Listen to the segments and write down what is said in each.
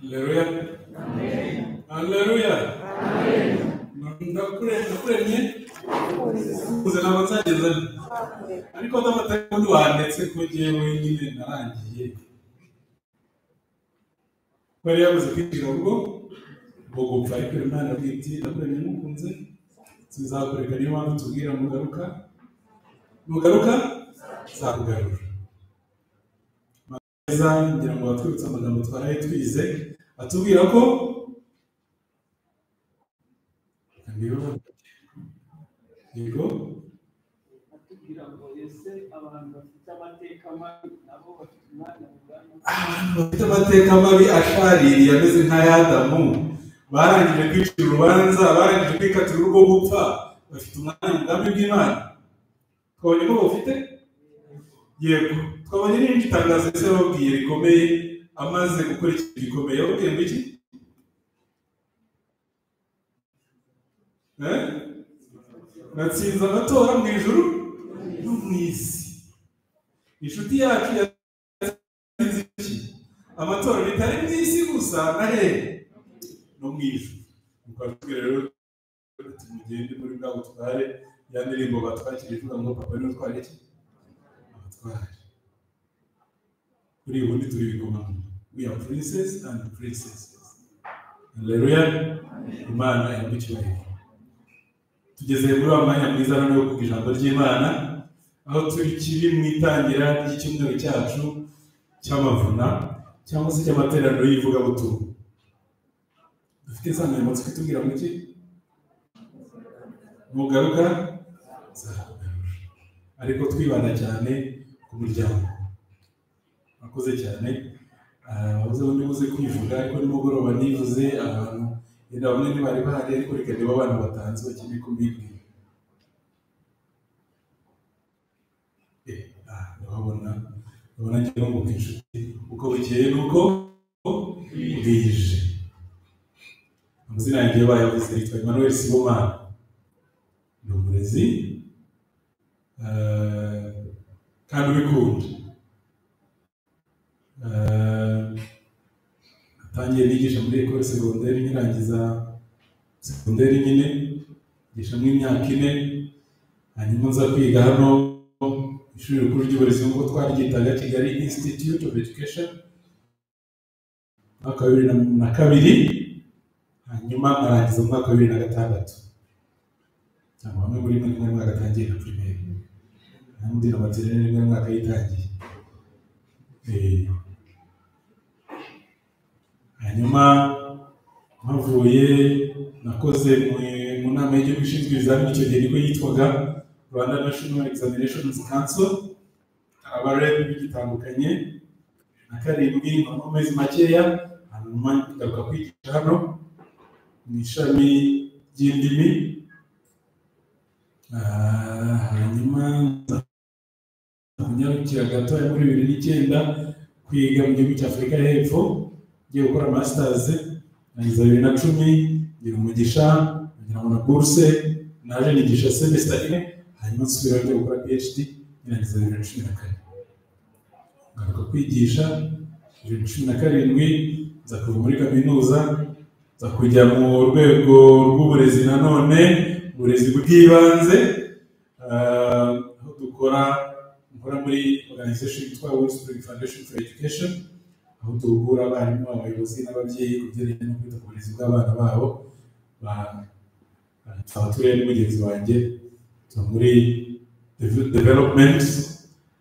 Haleluya. Haleluya. Ndakuremye uze ntabwo nzageza, ariko ndafata undi wandetse ko jyewe nyine narangiye. Ko yari yamaze kwinjira ubwo bwo gupfa, ariko Imana iravuga iti ndakuremye mukunze sinzakureka. Niyo mpamvu tubwira mugaruka, nugaruka nzakugarura. Neza, ngira ngo batwibutse amagambo twaraye twize atubwira ko yego atubwira ngo ese abantu bafite amateka mabi nabo bafite umwanya mu bwami. Abantu bafite amateka mabi ashaririye ameze nk'aya Adamu, barangije kwicira urubanza, barangije kwikatira urwo gupfa, bafite umwanya mu bwami bw'Imana. Twabonye ko bawufite? Yego. Twabonye n'irindi tangazo Yesu yababwiye rikomeye, amaze gukora ikintu gikomeye. Yababwiye ngo iki? Natsinze amatora mu ijuru no mu isi. Inshuti yacu yatsinze iki? Amatora bitari mu isi gusa, na hehe? No mu ijuru. Nuko aratubwira rero ati mugende muri bwa butware, ya ndirimbo batwakiriye ivuga ngo papa niwe utwara iki? Abatware. Kuri ubundi turi ibikomangoma. We are princes and princesses. Haleluya. Imana ihabwe icyubahiro. Tugeze muri wa mwanya mwiza noneho wo kuvuga ijambo ry'Imana, aho turi kiri mu itangira ry'icyumweru cyacu cy'amavuna cyangwa se cy'amateraniro y'ivugabutumwa. Dufite insanganyamatsiko itubwira ngo iki? Nugaruka nzakugarura. Ariko twibanda cyane ku muryango. Murakoze cyane. Wabuze undi ubuze kwivuga, ariko nimugoroba nivuze abantu yenda bamwe ntibari bahari, ariko reka niba abantu batanze bakeneye kumbibwira. Ndababona, ndabona ngira ngo inshuti uko bukeye nuko bwije. Amazina yanjye bayavuze, yitwa Emmanuel Sibomana, ni umurezi kandi ubikunda. Natangiye nigisha muri école secondaire, nkirangiza secondaire nyine ngishamo imyaka 4, hanyuma nza kwiga hano ishuri rikuru ry'uburezi nk'uko twaryitaga Kigali Institute of Education mwaka wa 2002, hanyuma nkarangiza mu mwaka wa 2006. Cyangwa bamwe muri mwe mwari mwagatangiye na primaire, n'undi na maternelle mwari mwakayitangiye. Hanyuma mpavuye nakoze mu nama y'igihugu ishinzwe ibizamini, icyo gihe niko yitwaga Rwanda National Examinations Council, aba REB bigitandukanye na 7 mu mezi makeya, hanyuma ngaruka kwigisha hano mu ishami ry'indimi. Hanyuma kunyarukira gato muri 2009 kwiga mu gihugu cya Afurika y'Epfo, ngiye gukora masters, nrangiza 2010, ngira umugisha ngira ngo na bourse, naje nigisha semester imwe, hanyuma nsubira njya gukora PhD, nrangiza 2014. Ngaruka kwigisha 2017, nza kuva muri kaminuza, nza kujya mu rwego rw'uburezi nanone, uburezi bw'ibanze, aho dukora nkora muri organization yitwa Wellspring Foundation for Education, aho duhugura abarimu, abayobozi n'ababyeyi ku byerekeye no kwita ku burezi bw'abana babo. Tukaba turi n'umugenzi wanjye, tuba muri development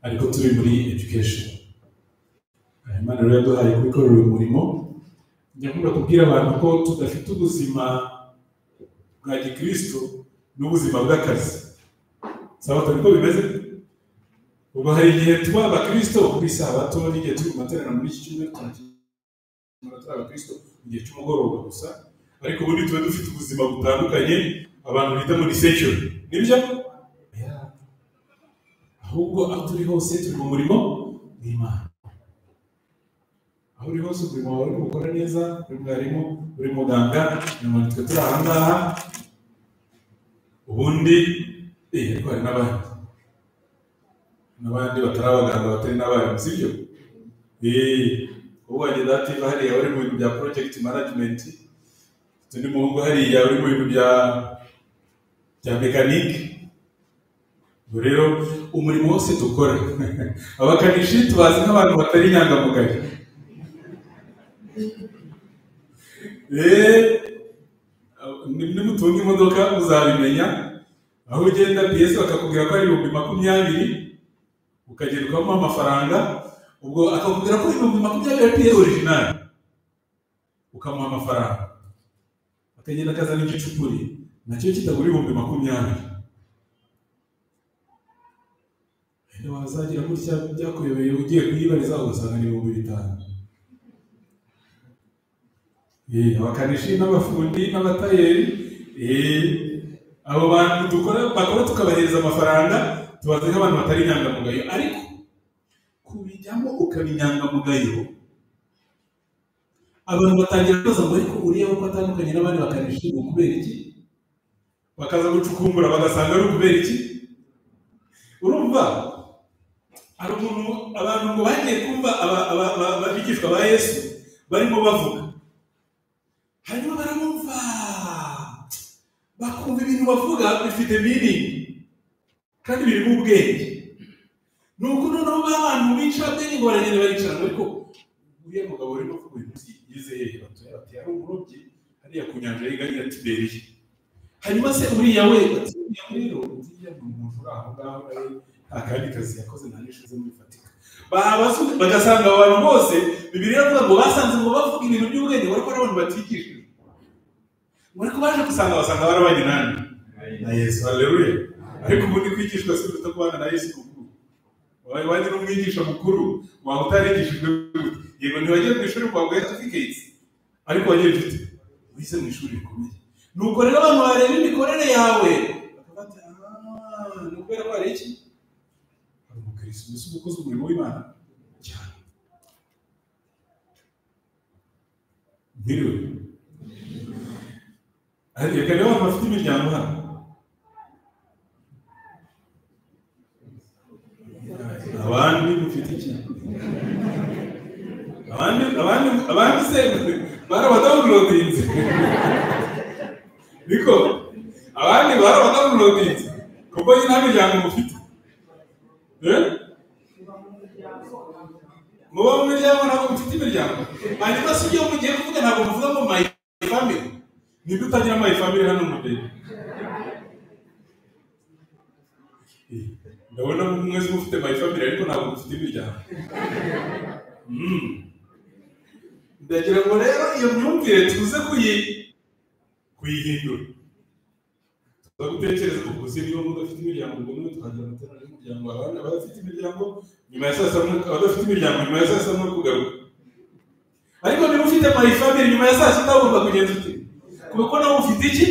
ariko turi muri education. Imana rero yaduhaye kubikorera uyu murimo. Njya nkunda kubwira abantu ko tudafite ubuzima bwa gikristo n'ubuzima bw'akazi. Sabato niko bimeze. Ubwo hari igihe tuba abakristo ku isabato, n'igihe turi mu materaniro muri iki cyumweru turi abakristo mu gihe cy'umugoroba gusa, ariko ubundi tuba dufite ubuzima butandukanye abantu bita muri secular. Nibyo? Ahubwo aho turi hose turi mu murimo w'Imana. Aho uri hose umurimo wawe uri gukora neza, uri mwarimu, uri muganga, nyuma twe turi aha ngaha, ubundi ariko hari n'abandi batari abaganga batari n'abarimu, sibyo? Umukobwa wanjye Dativa hariya uri mu bintu bya project management, mfite undi muhungu hariya uri mu bintu bya mekanike. Ubwo rero umurimo wose dukora, abakanishi tubazi nk'abantu batari inyangamugayo. Nimutunga imodoka uzabimenya, aho ugenda piyesi bakakubwira ko ari 20,000, ukagenda ukamuha amafaranga, ubwo akakubwira ko 20,000 ari piyesi original, ukamuha amafaranga, akagenda akazana igicupuri nacyo kitagura 20,000. Wenda wazagira gutya byakuyobeye ugiye kuyibariza ugasanga ni 5,000. Abakanishi n'abafundi n'abatayeri, abo bantu dukora bakora tukabahereza amafaranga, tubaze nk'abantu batari inyangamugayo. Ariko kubijyamo ukaba inyangamugayo, abantu batangira kubaza ngo ariko uriya ko atandukanye n'abandi bakanishi ni ukubera iki? Bakaza gucukumbura bagasanga ari ukubera iki? Urumva hari umuntu abantu ngo bagiye kumva abigishwa ba Yesu barimo bavuga, hanyuma baramumva bakumva ibintu bavuga bifite meaning kandi birimo ubwenge. Nuko noneho abantu b'incabwenge ngo baragenda baricara, ariko uriya mugabo urimo kuvuga uyu munsi yize hehe? Batoya bati yari umurobyi hariya ku nyanja y'Igalilaya ya Tiberiya. Hanyuma se uriya we bati uriya rero uriya ni umuntu uri aho ngaho nawe nta kandi kazi yakoze nta n'ishize muri fatika. Bagasanga abantu bose Bibiliya iravuga ngo basanze ngo bavuga ibintu by'ubwenge, ariko ari abantu batigishijwe. Ariko baje gusanga basanga barabanye nande na Yesu. Haleluya. Ariko ubundi kwigishwa si uruta kubana na Yesu mukuru. Wabaye wajya n'umwigisha mukuru waba utarigishijwe gute? Yego ntiwagiye mu ishuri ngo baguhe certificates, ariko wagiye ufite wize mu ishuri rikomeye. Nuko rero abantu bareba imikorere yawe bakavuga ati ni ukubera ko hari iki? Hari umukristo mbese uba ukoze umurimo w'Imana cyane. Mwiriwe. Reka rero abantu bafite imiryango hano. Abandi mufite iki? Abandi se barabadawunilodinze. Niko abandi barabadawunilodinze kuko nyine nta miryango mufite. Muba mu miryango ntabwo mufite imiryango. Hanyuma se iyo mugiye kuvuga ntabwo muvuga ngo my family. Nibyo utagira my family hano mu mbere. Ndabona mwese mufite my family ariko ntabwo mufite imiryango. Ndagira ngo rero iyo myumvire tuze kuyihindura. Tuza gutekereza ku buzima niba mudafite imiryango ngo niba tukagira amateraniro y'umuryango, abana badafite imiryango nyuma ya saa saba, abadafite imiryango nyuma ya saa saba no kugaruka. Ariko niba ufite my family nyuma ya saa sita ugomba kugenza ute? Kuko nawe ufite iki?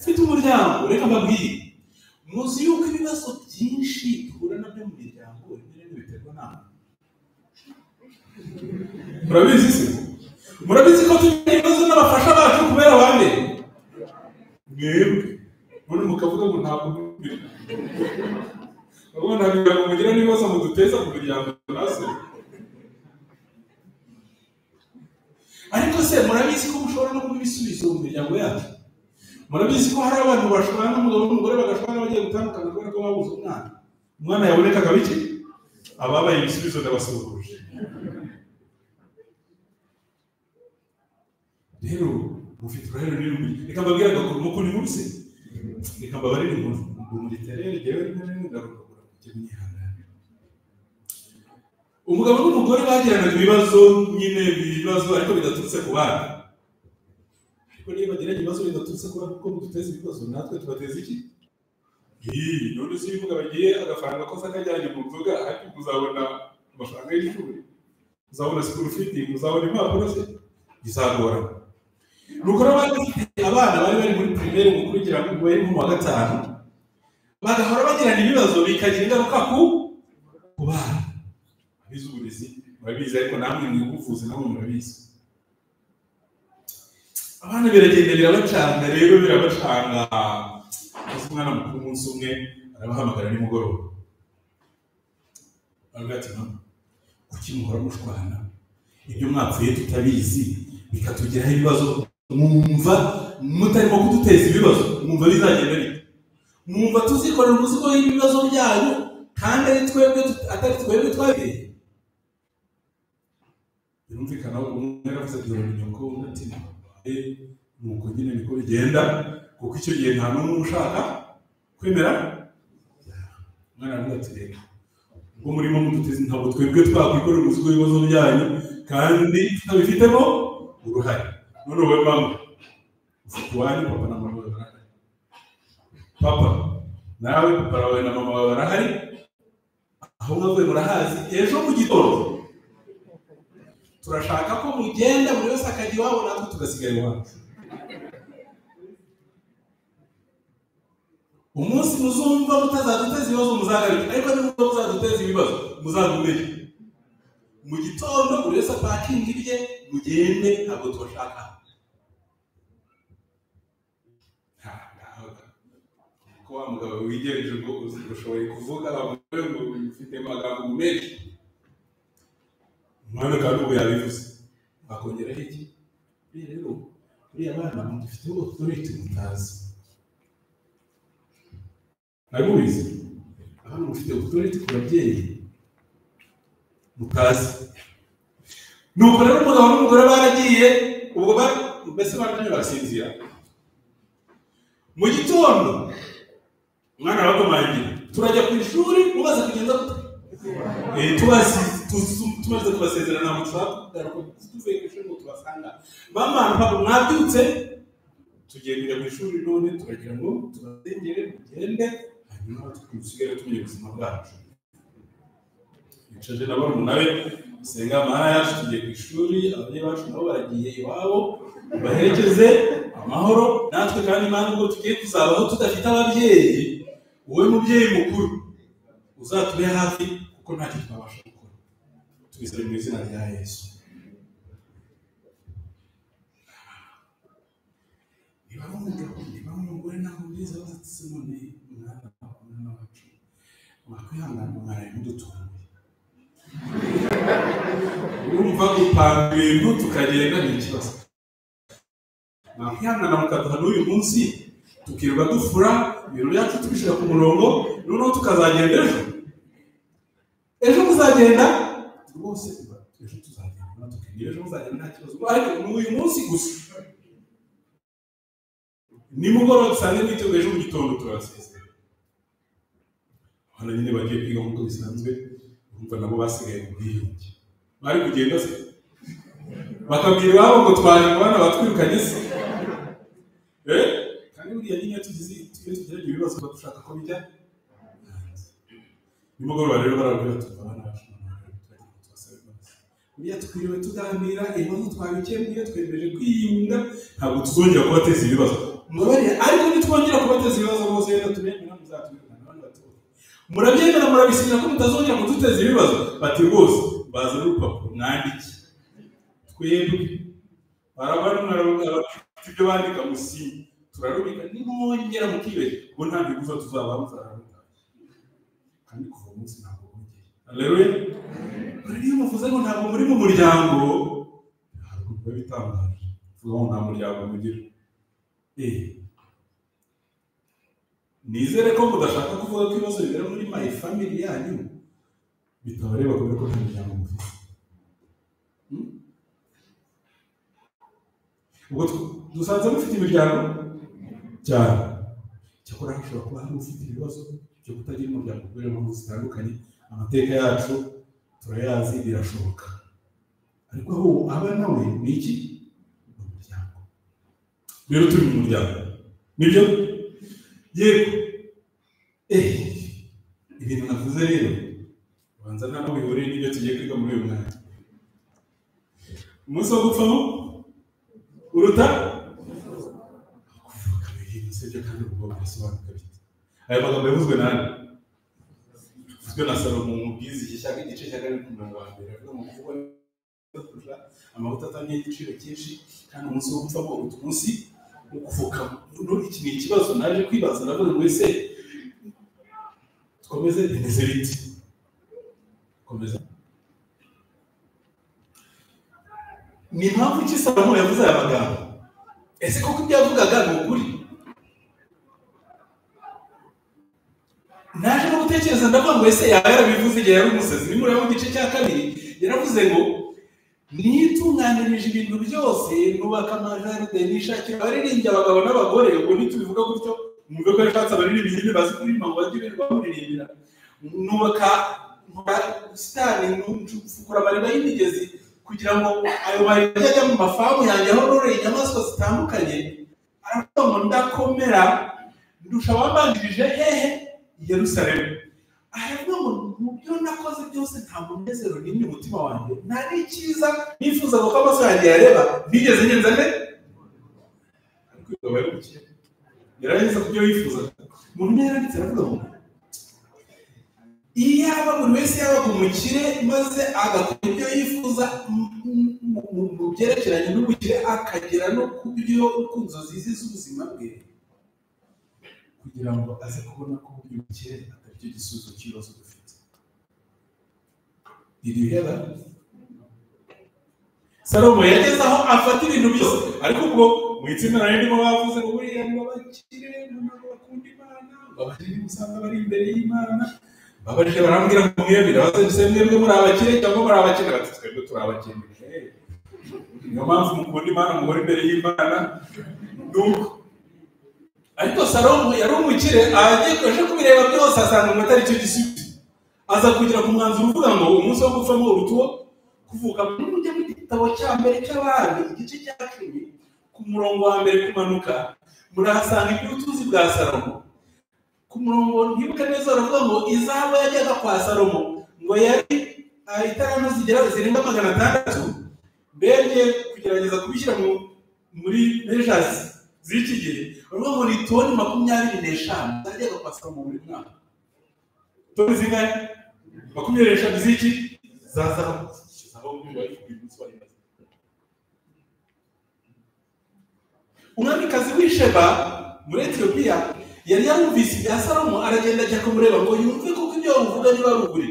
Ufite umuryango. Reka mbabwire, muzi yuko ibibazo byinshi duhura nabyo mu miryango rimwe na rimwe biterwa n'abantu. Murabizi se? Murabizi ko tugira ibibazo n'abafasha bacu kubera abandi? Mwebwe none mukavuga ngo ntabwo ntabwo mugira n'ibibazo muduteza mu miryango nase. Ariko se murabizi ko mushobora no kuba ibisubizo mu miryango yacu? Murabizi ko hari abantu bashobora n'umugabo n'umugore bagashobora bagiye gutandukana kubera ko babuze umwana. Umwana yaboneka akaba iki? Ababaye ibisubizo ndabasuhuje. Rero mufite uruhare runini. Reka mbabwire agakuru mukuru inkuru se. Reka mbabarire inkuru. Muri terere jewe rimwe na rimwe ndarondogora mujye mwihangana. Umugabo n'umugore bagiranaga ibibazo nyine, ibibazo ariko bidaturutse ku bana. Ariko niba bagiranye ibibazo bidaturutse ku bana kuko muduteza ibibazo, natwe tubateza iki? None se iyo umugabo agiye agafaranga kose akajyanye mu nzoga, ariko muzabona amafaranga y'ishuri, muzabona school feeding, muzabona impapuro se, bizagorana. Nuko rero bari bafite abana bari bari muri primaire mu kugira ngo bari mu wa gatanu, bagahora bagirana ibibazo bikagira ingaruka ku bana. Abize uburezi murabizi, ariko namwe mwibuvuzi namwe murabizi. Abana biragenda birabacanga, rero birabacanga. Umwana mukuru umunsi umwe arabahamagara nimugoroba, aravuga ati mama, kuki muhora mushwana? Ibyo mwapfuye tutabizi bikatugiraho ibibazo, mwumva mutarimo kuduteza ibibazo, mwumva bizagenda bite? Mwumva tuzikorera umuzigo w'ibibazo byanyu kandi ari twebwe atari twebwe twabiteye? Birumvikana ko umwe yaravuze ati dore nyoko, undi ati nuko nyine niko bigenda, kuko icyo gihe nta n'umwe ushaka kwemera. Umwana aravuga ati reka ubwo murimo muduteze, ntabwo twebwe twakwikorera umuzigo w'ibibazo byanyu kandi tutabifitemo uruhare. None wowe mama ufite iwanyu papa na mama barahari, papa nawe papa wawe na mama wawe barahari, aho mwavuye murahazi. Ejo mu gitondo turashaka ko mugenda buri wese akajya iwabo, natwe tugasigara iwacu. Umunsi muzumva mutazaduteza ibibazo muzagaruke, ariko niba muzaduteza ibibazo muzagumeyo. Mu gitondo buri wese apakinga ibye mugende, ntabwo tubashaka. Ko wa mugabo wigenje ngo ushoboye kuvuga abagore ngo ufite amagambo menshi, umwana kandi ubu yabivuze bakongeraho iki? Rero buriya bana mudufite authority mutazi, ntabizi. Abana mufite authority ku babyeyi mutazi. Nuko rero umugabo n'umugore baragiye, ubwo mbese baragiye barasinzira. Mu gitondo umwana arabakomangira, turajya ku ishuri, mubaze kugenda gute? Tumaze kubasezerana ntabwo tushaka tuvuye ku ishuri ngo tubasanga. Mama papa mwabyutse, tugiye kujya ku ishuri none turagira ngo tubasengere mugende, hanyuma dusigare tumenye ubuzima bwacu. Yicaje na barumuna be, senga Mana yacu, tugiye ku ishuri, ababyeyi bacu nabo baragiye iwabo, baherekeze amahoro. Natwe kandi Imana ubwo tugiye kuzabaho tudafite ababyeyi, wowe mubyeyi mukuru uzatube hafi, kuko ntacyo twabasha gukora. Tubisabye mu izina rya Yesu. Niba ari umugabo, niba ari umugore, ntabwo mbizi, abaza ati se none umwana wacu mwakwihangana mwaraye mudutunguye. Urumva gupanga ibintu tukagenda ni ikibazo. Mwakwihangana mukaduha n'uyu munsi, tukirirwa dufura ibintu byacu tubishyira ku murongo, noneho tukazagenda ejo. Ejo muzagenda rwose, ejo tuzagenda tukagenda, ejo muzagenda nta kibazo, ariko ni uyu munsi gusa. Nimugoroba dusange mwiteguye, ejo mu gitondo turabasezera. Abana nyine bagiye kwiga nk'uko bisanzwe, urumva nabo basigaye mu bwiyunge. Bari kugenda se bakabwira iwabo ngo twaje ngo abana batwirukanye se. Kandi buriya nyine tugize tugerageje ibibazo tuba dushaka ko bijya hanze. Nimugoroba rero barabwira tuva abana bacu buriya twiriwe tuganira ibibazo twabikemuye, twemeje kwiyunga, ntabwo tuzongera kubateza ibibazo. Mubabarire, ariko nitwongera kubateza ibibazo bose rero tubemera muzatwirukana. Abana bato murabyemera, murabisinya ko mutazongera kuduteza ibibazo? Bati rwose, baza n'urupapuro mwandike twebwe barabona ibyo bandika musinye, turarubika, nimwongera mukibeshya ubwo nta biguzo tuzaba muzararubika. Kandi kuva umunsi ntabwo bongeye. Haleluya. Niyo muvuze ngo ntabwo muri mu muryango, ntabwo biba bitangaje kuvuga ngo nta muryango mugira. Nizere ko mudashaka kuvuga ko ibibazo bibera muri my family yanyu bitabareba kubera ko nta muryango mufite. Ubwo dusanze mufite imiryango cyane, cyakora hashobora kuba hari ufite ibibazo byo kutagira umuryango kubera impamvu zitandukanye, amateka yacu turayazi, birashoboka. Ariko aho aba nawe ni iki? Ni umuryango. Rero turi mu muryango, nibyo? Yego. Ibintu navuze rero ubanza ntabwo bihuriye n'ibyo tugiye kwiga muri uyu mwanya. Umunsi wo gupfamo uruta kuvuka ibintu sibyo, kandi ubwo birasobanuka bite? Aya magambo yavuzwe nande? Yavuzwe na Salomo mu Mubwiriza igice cya kabiri ku murongo wa mbere, avuga ngo kuvugwa kurusha amavuta atamye y'igiciro cyinshi, kandi umunsi wo gupfamo uruta umunsi wo kuvukamo. Iki ni ikibazo naje kwibaza, ndavuga ngo ese dukomeze bimeze bite? Komeza. Ni impamvu ki Salomo yavuze aya magambo? Ese koko ibyo yavugaga ni ukuri? Naje no gutekereza ndavuga ngo ese yaba yarabivuze igihe yari umusazi? Nimureba mu gice cya 2 yaravuze ngo nitunganirije ibintu byose, nubaka amajaride, nishakira abaririmbyi abagabo n'abagore. Ubwo ntitubivuga gutyo mwumve ko yashatse abaririmbyi nyine bazi kuririmba ngo bajye birirwa bamuririmbira. Nubaka ubusitani, mfukura amariba y'imigezi kugira ngo ayo mariba ajye mu mafamu yanjye aho nororeye inyamaswa zitandukanye. Aravuga ngo ndakomera ndusha abambanjirije hehe? I Yerusalemu. Aravuga ngo mu byo nakoze byose nta munezero n'imwe umutima wanjye, nta n'icyiza nifuzaga ko amaso yanjye yareba nigeze ngenza nte. Ariko uyu mugabo yarageze ku byo yifuzaga. Umuntu yaranditse aravuga ngo iyaba buri wese yabaga umukire maze agakora ibyo yifuza mu byerekeranye n'ubukire, akagera no ku byo ku nzozi ze z'ubuzima bwe, kugira ngo aze kubona ko ubukire atari cyo gisubizo cy'ibibazo dufite. Did you hear that? Salomo yageze aho afata ibintu byose, ariko ubwo mu itsinda nari ndimo bavuze ngo buriya ngo abakire ntabwo bakunda Imana, ngo abakire usanga bari imbere y'Imana. Babajije barambwira ngo mwebwe, ndabaza mwebwe muri abakire cyangwa muri abakene? Bati twebwe turi abakene. Niyo mpamvu mukunda Imana, muhora imbere y'Imana. Nuko ariko Salomo yari umukire, agiye aje kubireba byose asanga ngo atari cyo gisubizo. Aza kugera ku mwanzuro uvuga ngo umunsi wo gupfamo uruta uwo kuvuka. Mujye mu gitabo cya mbere cy'Abami igice cya 10 ku murongo wa mbere kumanuka, murahasanga iby'ubutunzi bwa Salomo. Ku murongo ntibuka neza baravuga ngo izahabu yajyaga kwa Salomo ngo yari itaranto zigera zirenga 600. Mbere kugerageza kubishyira muri measures z'iki gihe, baravuga ngo ni toni 25 zajyaga kwa Salomo buri mwaka. Toni zingahe? 25 z'iki? Za zahabu. Umwamikazi w'Isheba muri Etiyopiya yari yarumvise ibya Salomo, aragenda ajya kumureba ngo yumve koko ibyo bamuvuga niba ari ukuri.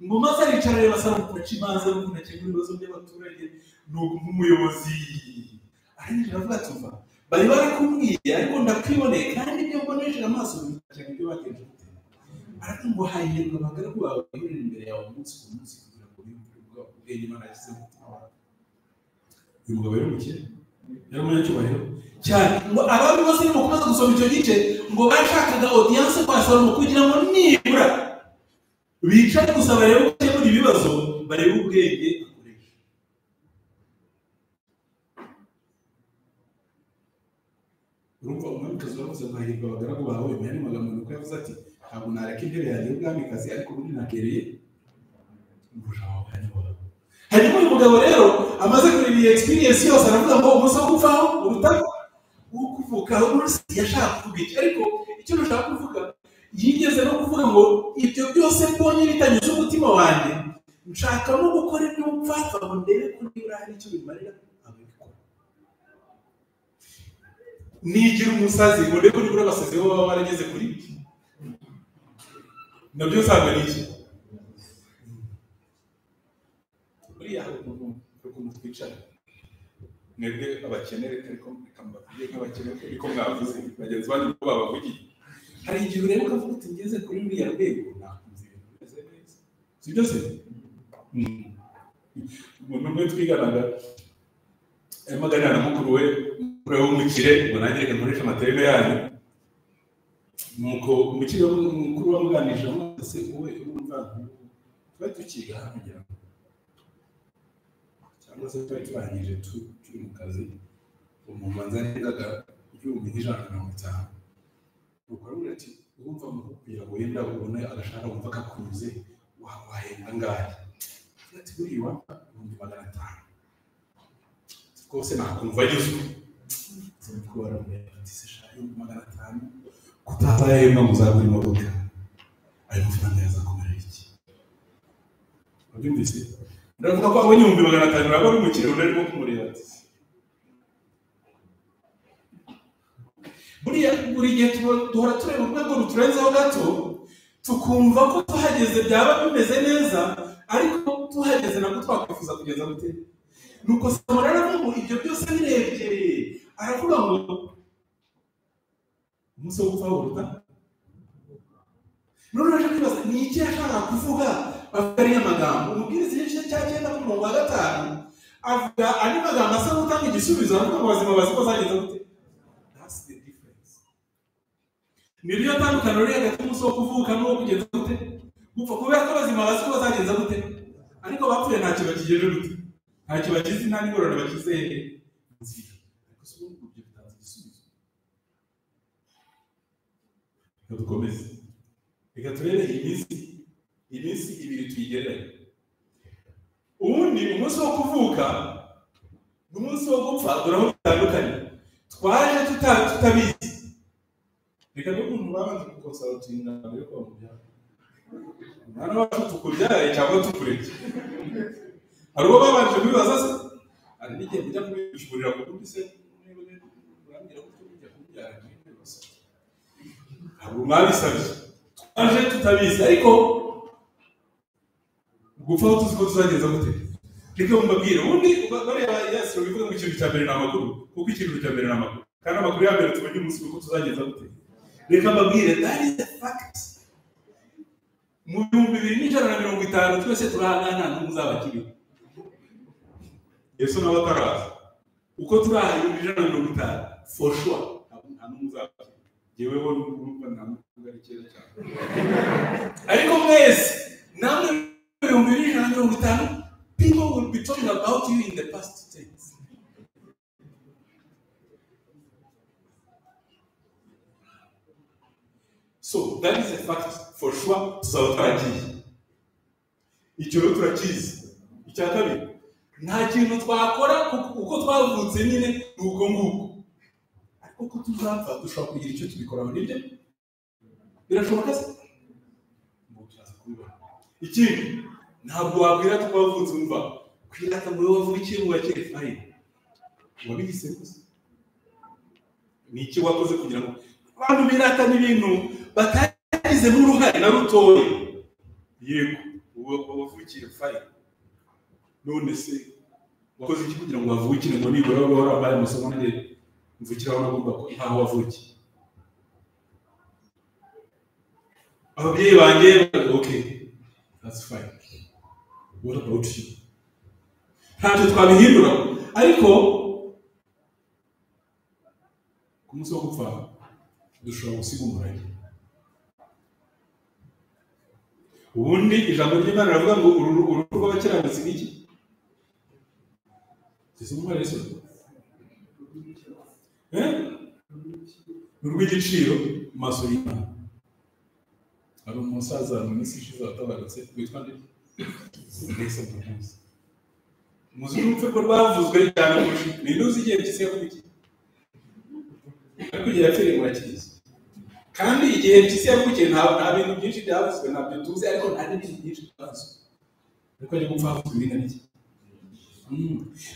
Ngo maze aricara areba Salomo aca imanza n'ukuntu akemura ibibazo by'abaturage, ni nk'umuyobozi. Arangije aravuga ati umva, bari barakubwiye ariko ndakwiboneye, kandi ibyo mbonesheje amaso bikurikirana ibyo bagenje gute. Aravuga ngo hahirwa abagaragu bawe bahurira imbere yawe umunsi ku munsi kugira ngo biyumvire ubwenge Imana yashyize mu mutima wawe. Uyu mugabo yari umukire, yari umunyacyubahiro cyane. Ngo abami bose nimukomeza gusoma icyo gice, ngo bashakaga audience kwa Salomo kugira ngo nibura bicare gusa barebe uko akemura ibibazo, barebe ubwenge akoresha. Urumva umwamikazi waravuze ngo hahirwa abagaragu bawe, mu yandi magambo nuko yavuze ati ntabwo nareka intebe yanjye y'ubwamikazi, ariko ubundi nakereye umurusha wawe hanyuma. Hanyuma uyu mugabo rero amaze kureba iyi experience yose aravuga ngo umunsi wo gupfaho uruta wo kuvukaho. Umunsi yashaka kuvuga iki? Ariko icyo nashaka kuvuga, yigeze no kuvuga ngo ibyo byose mbonye bitanyuze umutima wanjye, nshaka no gukora iby'ubupfapfa ngo ndebe ko nibura hari icyo bimarira ababikora. Nigira umusazi ngo ndebe ko nibura abasazi bo baba barageze kuri iki, nabyo usanga ni iki. Buriya hari ukuntu twicara mwebwe abakene, ariko reka mbabwire nk'abakene ariko mwavuze bagenzi banyu ko babavugiye. Hari igihe ureba ukavuga uti ngeze kuri ruriya rwego nakunze ibintu bimeze neza, si byo se? Umuntu umwe twiganaga arimo aganira na mukuru we w'umukire, ngo nanjye reka nkoreshe amatereme yanyu. Nuko umukire mukuru wamuganirije ese wowe urumva twari tukiga hano kugira ngo cyangwa se twari turangije turi mu kazi, umuntu wanza yarengaga 1,150. Nuko aravuga ati urumva kugira ngo wenda ubone agashahara wumva kakunyuze wahembwa angahe? Ati buriya wampa 500,000 rwose nakumva anyuzwe. Nuko baramubwira ati se sha 500,000 kutazahembwa ngo uzagure imodoka, ayo mafaranga yazakumarira iki? Wabyumvise? Ndavuga ko abonye 500,000 uraba ari umukire, undi arimo kumureba ati buriya buri gihe duhora tureba urwego ruturenzeho gato, tukumva ko tuhageze byaba bimeze neza, ariko tuhageze nabwo twakwifuza kugeza gute. Nuko Salomo aravuga ngo ibyo byose birebye, aravuga ngo umunsi wo gupfa uruta. None uraje kwibaza ni iki yashakaga kuvuga avuga ariya magambo. Umubwiriza igice cya 9 ku murongo wa 5 avuga andi magambo asa n'utanga igisubizo, aravuga ngo abazima bazi ko zagenze gute. That's the difference. Niryo tandukaniro riri hagati y'umunsi wo kuvuka n'uwo kugenza gute gupfa, kubera ko abazima bazi ko bazagenza gute, ariko abapfuye ntacyo bakigejeje gute, ntacyo bakizi, nta n'ingorane bakize nzira. Ariko si ubu ibyo bitanze igisubizo. Reka dukomeze, reka turebe iminsi ibiri tuyigereranye. Ubundi umunsi wo kuvuka n'umunsi wo gupfa dore aho bitandukanye. Twaje tutabizi. Reka n'umuntu babanje gukonsarutinga mbere yo bamubyara. Umwana wacu tukubyare cyangwa tukureke. Hari uwo babanje kubibaza se? Hari n'igihe mujya kubishurira ku kundi se murambwira ko mujya kubyara ntabwo mwabisabye. Twaje tutabizi, ariko gupfa aho tuzi ko tuzageza gute. Reka mbabwire, ubundi bareba Yesu bivuga ngo ikintu cya mbere ni amakuru, kuko ikintu cya mbere ni amakuru, kandi amakuru ya mbere tubonye umunsi uko tuzageza gute. Reka mbabwire, that is the fact. Mu 2150 twese turahangana nta n'umwe uzaba akiriho. Yesu nawe ataraza. Uko turi aha 2150 for sure nta n'umwe uzaba akiriho. Jyeweho n'urumva nta n'umwe ari kera cyane. Ariko mwese namwe 2150, people will be talking about you in the past tense. So that is a fact for sure. Tuzaba twaragiye. Icyo rero turakizi. Icya kabiri, nta kintu twakora uko twavutse nyine ni uko nguko, ariko ko tuzapfa dushobora kugira icyo tubikoraho. Nibyo birashoboka se? Ngo turaza kubibona. Ikindi, ntabwo wabwira ko wavutse umva kwirata ngo wowe wavukiye mu bakire, fine, wabihisemo gusa. Ni iki wakoze kugira ngo abantu birata n'ibintu batagizemo uruhare na rutoya? Yego wavukiye, fine, none se wakoze iki kugira ngo wavukire ngo nibura ube warambaye amasomo nanjye mvukire aho nagomba ko ntaho wavukiye? Ababyeyi banjye, okay, that's fine. What about you? Ntacyo twabihindura, ariko ku munsi wo gupfa dushobora gusiga umurage. Ubundi ijambo ry'Imana riravuga ngo urupfu rw'abakiranutsi ni iki? Ni urw'igiciro mu maso y'Imana. Hari umusaza mu minsi ishize watabarutse witwa nde? Mbese muramuzi. Muzi urupfu rwe rwavuzwe cyane kurusha ninde uzi igihe mpyisi yavukiye? Ariko igihe yapfiriye murakizi. Kandi igihe mpyisi yavukiye nta bintu byinshi byavuzwe, ntabyo tuzi, ariko nta n'ibintu byinshi byavuzwe. Ariko ajya gupfa havuzwe ibingana iki?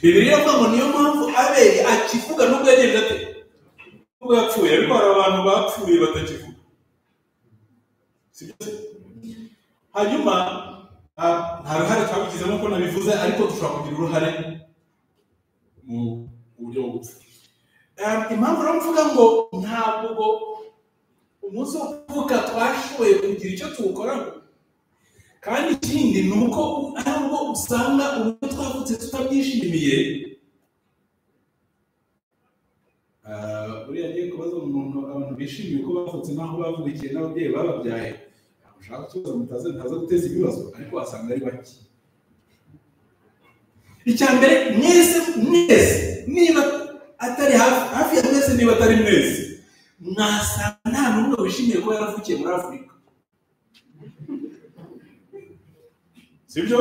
Bibiliya iravuga ngo niyo mpamvu Abeli akivuga nubwo yagenje ate? Nubwo yapfuye, ariko hari abantu bapfuye batakivuga. Sibyo se? Hanyuma nta ruhare twabigizemo uko nabivuze, ariko dushobora kugira uruhare mu buryo bwo gupfa. Impamvu rero mvuga ngo ntabwo umunsi wo kuvuka twashoboye kugira icyo tuwukoraho, kandi ikindi ni uko ntabwo usanga uburyo twavutse tutabyishimiye. Buriya agiye kubaza umuntu, abantu bishimiye uko bavutse n'aho bavukiye n'ababyeyi bababyaye, ushaka ikibazo mutaza guteza ibibazo, ariko wasanga ari bake. Icya mbere, mwese mwese niba atari hafi ya mwese, niba atari mwese, mwasanga nta n'umwe wishimiye ko yaravukiye muri Afurika. Sibyo?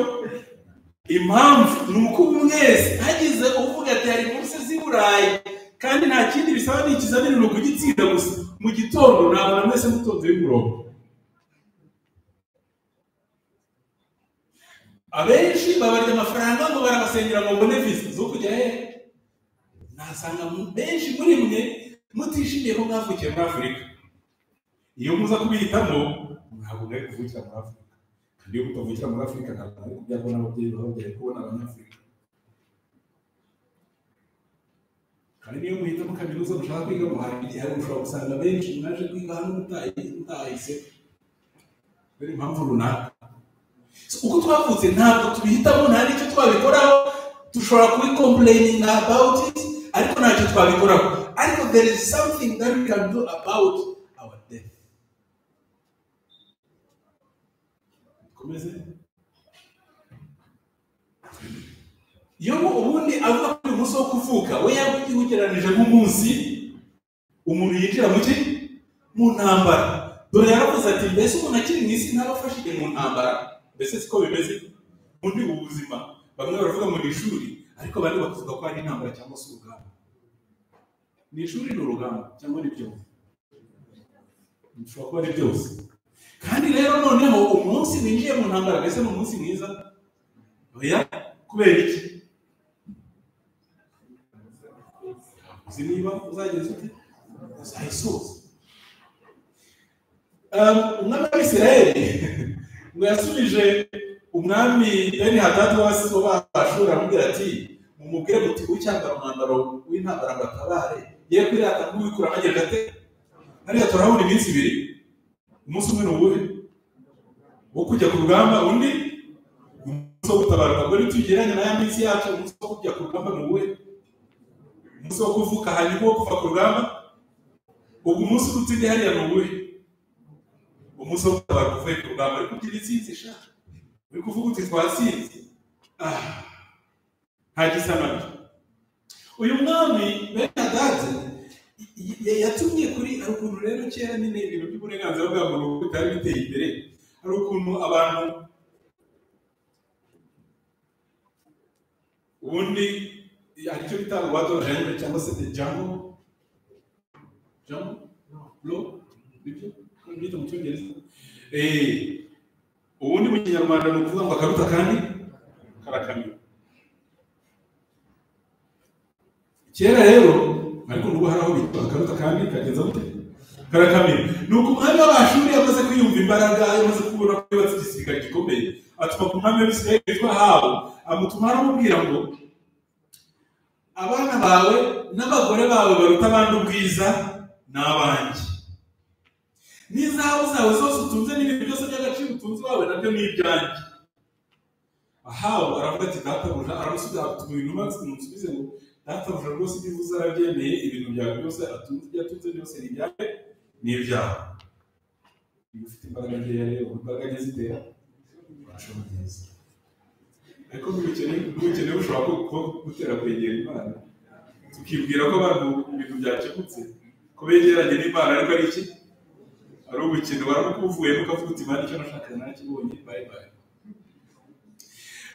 Impamvu ni uko mwese hagize uvuga ati hari buruse z'i Burayi kandi nta kindi bisaba ni ikizamini ni ukugitsinda gusa, mu gitondo nabona mwese mutonze y'umurongo. Abenshi babarya amafaranga ngo barabasengera ngo mbone visa zo kujya hehe. Nasanga benshi muri mwe mutishimiye ko mwavukiye muri Afurika. Iyo muza kubihitamo ntabwo mwari kuvukira muri Afurika, kandi iyo mutavukira muri Afurika ntabwo mwari kubyarwa n'ababyeyi bababyaye kubona Abanyafurika. Kandi niyo muhitamo kaminuza mushaka kwiga, hari ushobora gusanga benshi mwaje kwiga hano mutahise kubera impamvu runaka. Uko twavutse ntabwo tubihitamo, nta n'icyo twabikoraho. Dushobora kubicomplaining about it, ariko ntacyo twabikoraho. Ariko there is something that we can do about our death. Komeze. Yobu ubundi avuga ko uyu munsi wo kuvuka we yagugereranije nk'umunsi umuntu yinjira mu ntambara. Dore yaravuze ati mbese umuntu akiri mu isi ntaba afashije mu ntambara? Mbese siko bimeze muri ubu buzima? Bamwe baravuga ngo ni ishuri, ariko abandi bakavuga ko ari intambara cyangwa se urugamba. Ni ishuri, ni urugamba, cyangwa ni byose? Bishobora kuba ari byose. Kandi rero noneho umunsi winjiye mu ntambara mbese ni umunsi mwiza? Oya. Kubera iki? Uzi niba uzageza ute uzayisoza. Umwami w'Isirayeli ngo yasubije umwami Beni-Hadadi w'Abashuri aramubwira ati mumubwire muti ucyambara umwambaro w'intambara ngo atabare ye kwirata nk'uwikura amagenda ate. Hariya turabona iminsi ibiri, umunsi umwe ni uwuhe? Wo kujya ku rugamba, undi umunsi wo gutabaruka. Ubwo nitugereranya na ya minsi yacu, umunsi wo kujya ku rugamba ni uwuhe? Umunsi wo kuvuka, hanyuma wo kuva ku rugamba. Ubwo umunsi uruta hariya ni uwuhe? Umunsi wo gutabaruka uvuye ku rugamba. Ariko ugira intsinzi sha, uri kuvuga uti twatsinze. Nta gisa nabyo. Uyu mwami Beni-Hadadi yatumye kuri, hari ukuntu rero kera nyine ibintu by'uburenganzira bwa muntu bitari biteye imbere, hari ukuntu abantu ubundi hari icyo bita roi de jungle cyangwa se jungle law, nibyo bita mu Cyongereza. Ubundi mu Kinyarwanda ni ukuvuga ngo akaruta kandi karakamira. Kera rero ariko n'ubu hari aho bitwa akaruta kandi kagenza gute? Karakamira. Ni uko umwami w'Abashuri yamaze kwiyumva imbaraga, yamaze kubona ko yubatse igisirikare gikomeye, atuma ku mwami w'Abisirayeli witwa Ahabu, amutuma aramubwira ngo abana bawe n'abagore bawe baruta abandi ubwiza ni abanjye, n'izahabu zawe zose utunze n'ibintu byose by'agaciro utunze iwawe nabyo ni ibyanjye. Ahabu aravuga ati databuja, aramusubiza atuma intumwa zimusubize ngo databuja rwose ibyo uvuze arabyemeye, ibintu byawe byose atunze, ibyo atunze byose ni ibyawe, ni ibyawe. Iyo ufite imbaraga nkeya rero, imbaraga nke zitera urashobora neza. Ariko n'ubukene bushobora gutera kwegera Imana, tukibwira ko abantu ibintu byakemutse ko begeranye n'Imana, ariko ari iki? Ari ubukene. Waramuka uvuyemo ukavuga uti Imana icyo nashakaga narakibonye, bye bye.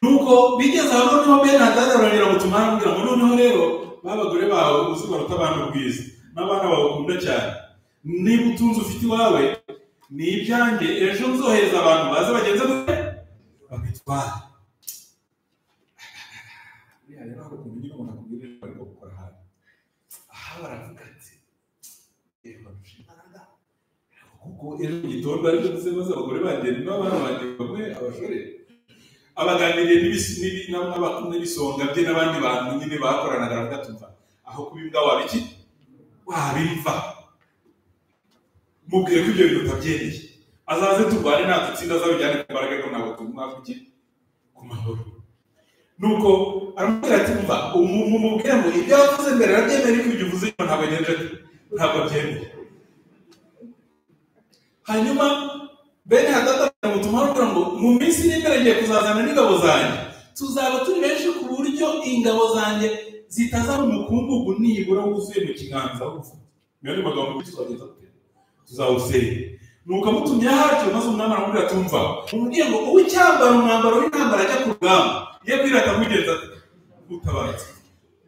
Nuko bigeze aho noneho Beni-Hadadi arongera gutuma aramubwira ngo noneho rero ba bagore bawe uzi baruta abantu ubwiza n'abana bawe ukunda cyane, niba utunze ufite iwawe ni ibyanjye, ejo nzohereza abantu baze bagenze gute babitware. Buriya rero hari ukuntu nyine umuntu akubwira ejo ariko gukora ahantu aha baravuga ati reba imbaraga, kuko ejo mu gitondo aribyo ndetse maze abagore banjye n'abana banjye bamwe abashore abaganiriye n'ibisonga bye n'abandi bantu nyine bakoranaga, aravuga ati umva aho kuba imbwa waba iki? Waba imva. Mubwire ko ibyo bintu utabyemeye, azaze turwane natutsinda azabijyane ku mbaraga, ariko ntabwo tumwaka iki? Ku mahoro. Nuko aramubwira ati umva mumubwire ngo ibyo yavuze mbere arabyemeye, ariko ibyo uvuze nyuma ntabwo agenje ati ntabwo abyemeye. Hanyuma Beni-Hadadi aramutuma aramubwira ngo mu minsi iri imbere ngiye kuzazana n'ingabo zanjye, tuzaba turi benshi ku buryo ingabo zanjye zitazaba umukungugu nibura wuzuye mu kiganza w'ufite. Niyo magambo tuzagenza gute? Tuzawusenya. Nuko amutumye hatyo, maze umwami aramubwira ati umva umubwiye ngo ucyambara umwambaro w'intambara ajya ku rugamba ye kwirata nkugenza ate? Utabaye.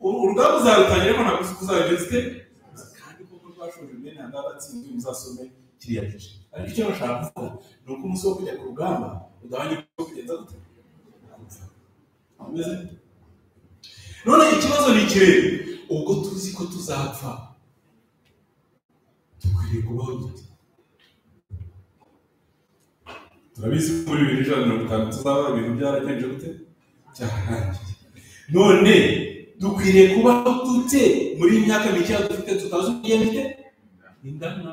Urugamba uzarutangira ariko ntabwo uzabigenza ute? Kandi koko rwashoje Beni-Hadadi atsinzwe, muzasome kiriya gice. Ariko icyo bashaka kuvuga ni uko umunsi wo kujya ku rugamba udahanye uko kugenza gute? None ikibazo ni iki rero? Ubwo tuzi ko tuzapfa, dukwiriye kubaho dute? Turabizi ko muri 2050 tuzaba ibintu byaragenje gute? Byararangiye. None Dukwiriye kubaho dute muri iyi myaka mike dufite tutazi uko ingana?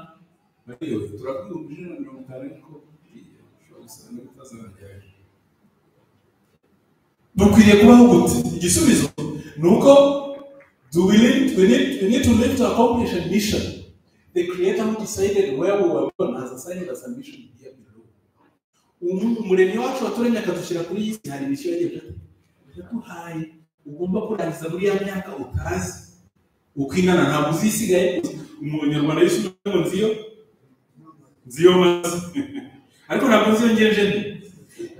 Turavuga 150, ariko ushobora gusanga bitazanagerayo. Dukwiriye kubaho gute? Igisubizo ni uko we need to live to accomplish a mission. The creator who decided where we were born has assigned us a mission here below. Umuremyi wacu waturemye akadushyira kuri iyi si, hari mission yagiye yaduhaye ugomba kurangiza muri ya myaka utazi uko ingana, ntabwo uzisigaye. Umunyarwanda yishyura ngo nziyo maze, ariko ntabwo nziyongeje.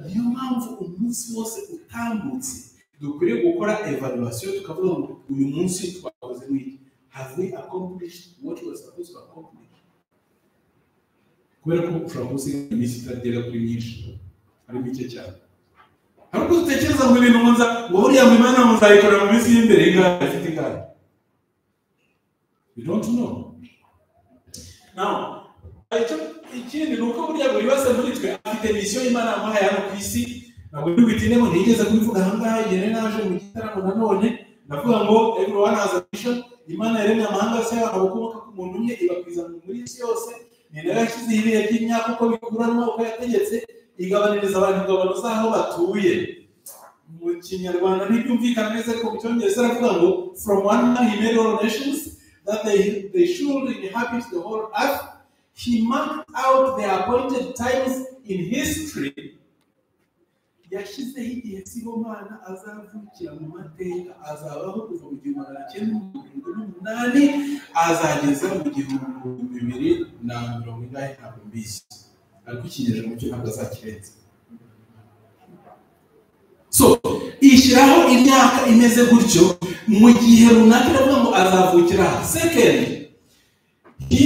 Niyo mpamvu umunsi wose utambutse dukwiriye gukora evaluation, tukavuga ngo uyu munsi twakoze n'iki? Have we accomplished what we were supposed to accomplish? Kubera ko ushobora gusiga iminsi itagera kuri myinshi, ari mike cyane. Hari ubwo dutekereza ngo ibintu nza ngo buriya mu Imana muzayikora mu minsi y'imbere ingahe, ifite ingahe? We don't know. Now, ikindi ni uko buriya buri wese muri twe afite misiyo y'Imana yamuhaye hano ku isi. Ntabwo ndi butindemo, ntigeze kubivuga aha ngaha igihe naje mu gitaramo nanone ndavuga ngo everyone has a mission. Imana yaremye amahanga yose y'abantu bakomoka ku muntu umwe, ibakwiza muri isi yose. Ni nayo yashyizeho ibihe by'imyaka uko bikuranwa, uko yategetse, igabaniriza abantu ingabano z'aho batuye. Mu Kinyarwanda ntibyumvikana neza, ariko mu Cyongereza aravuga ngo from one man he made all nations that they should inhabit the whole earth. He marked out the appointed times in history. Yashyizeho igihe Sibomana azavukira mu mateka, azabaho kuva mu 1978 azageza mu 2040, ntabwo mbizi, ariko ikinyejana cyo ntabwo azakirenza. So ishyiraho imyaka imeze gutyo mu gihe runaka iravuga ngo azavukira. Second, he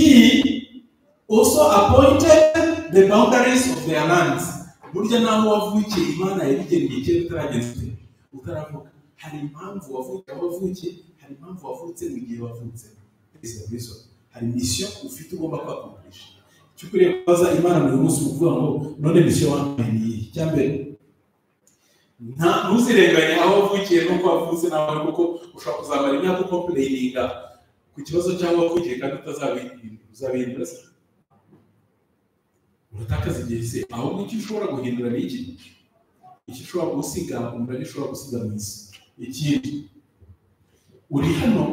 also appointed the boundaries of their lands. Burya naho wavukiye Imana yabigeneye kera utarageze utaravuka. Hari impamvu wavukiye aho wavukiye, hari impamvu wavutse mu gihe wavutse. Hari mission ufite ugomba kwakoresha. Icyo ukwiriye kubaza Imana buri munsi ukuvuga ngo none mission wampaye ni iyi? Icyambere, ntuzirenganye aho wavukiye n'uko wavutse nawe, kuko ushobora kuzamara imyaka ukomplayininga ku kibazo cyangwa wavukiye kandi utazabihindura. Uratakaza igihe se. Ahubwo icyo ushobora guhindura ni iki? Icyo ushobora gusiga, umurage ushobora gusiga mu isi. Ikindi, uri hano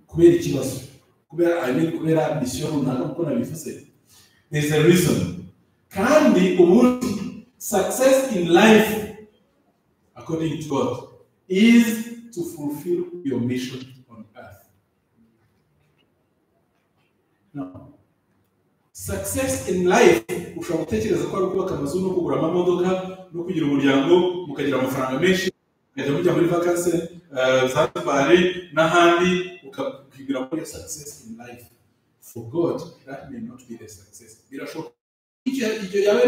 kubera ikibazo, kubera mission runaka, kuko nabivuze. There is a reason. Kandi ubundi success in life according to God is to fulfill your mission on earth. No. Success in life, ushobora gutekereza ko ari ukubaka amazu no kugura amamodoka no kugira umuryango, mukagira amafaranga menshi, mukajya mujya muri vacances Zanzibar n'ahandi, ukibwira ko ari success in life. For God, that may not be the success. Birashoboka icyo yaba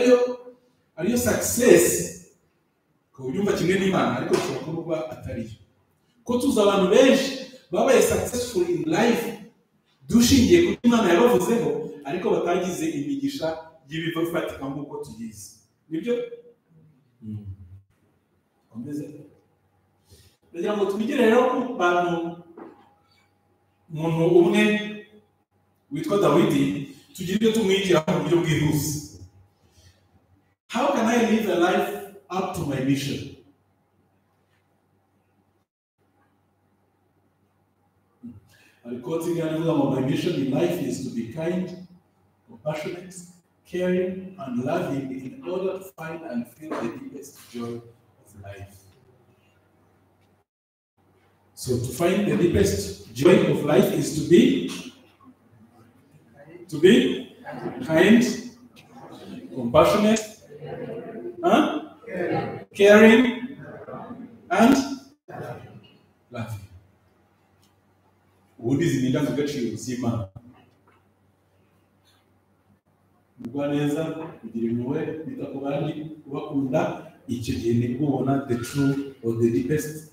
ariyo success ku byumva kimwe n'Imana, ariko bishobora kuba atariyo. Ko tuzi abantu benshi babaye successful in life dushingiye ku Imana yabavuzeho, ariko batagize imigisha y'ibifatika nk'uko tuyizi. Nibyo? Komeze. Ndagira ngo tubigire rero ku bantu, umuntu umwe witwa Dawidi, tugire ibyo tumwigiraho mu buryo bwihuse. How can I live a life up to my mission? I quoting my mission in life is to be kind, compassionate, caring, and loving in order to find and feel the deepest joy of life. So to find the deepest joy of life is to be kind, compassionate, caring, and loving. Ubundi izi ni indangagaciro z'Imana. Kugwa neza, kugira impuhwe, kwita ku bandi, kubakunda, icyo gihe nibwo ubona the true or the deepest